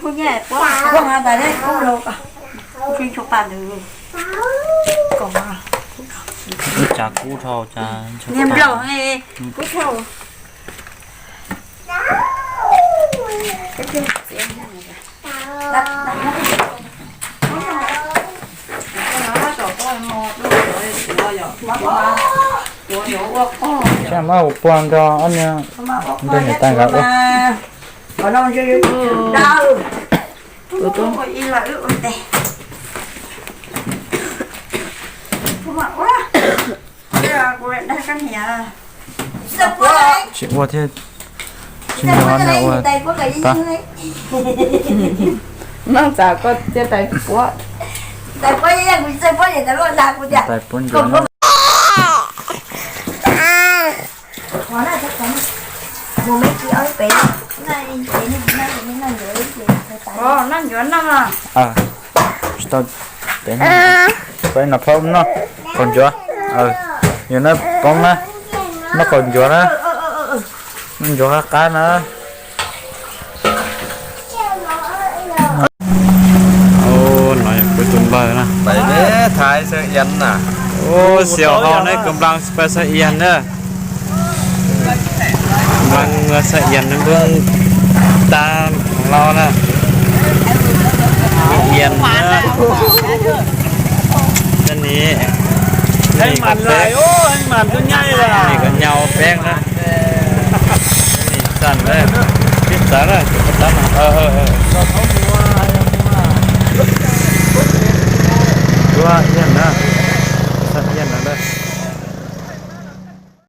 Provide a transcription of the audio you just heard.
Ua cas kub dhau cas? Niag nplaum, kub dhau. Saib mas ua pua nrog ob niag, nrog niam tais nkawd ua. Tsis ua thiab, tsis nrog ob niag ua tag. Noj txav koj thiaj tais puab. Tais puab ncuav no. Tsis tau, peb noj phab noj qaum ncuav. Yog noj poob na, noj qaum ncuav na, noj ncuav qab qab na. No yog kuv tus npawg na. Ua xyov hov neb kos nplas pais xav ias na. Mas xav ias nws npawg tab hlob na. Ias na. Ni, ni kos nyau peb na. Ni txawm na, pib txawm na, tab mas. Ua ias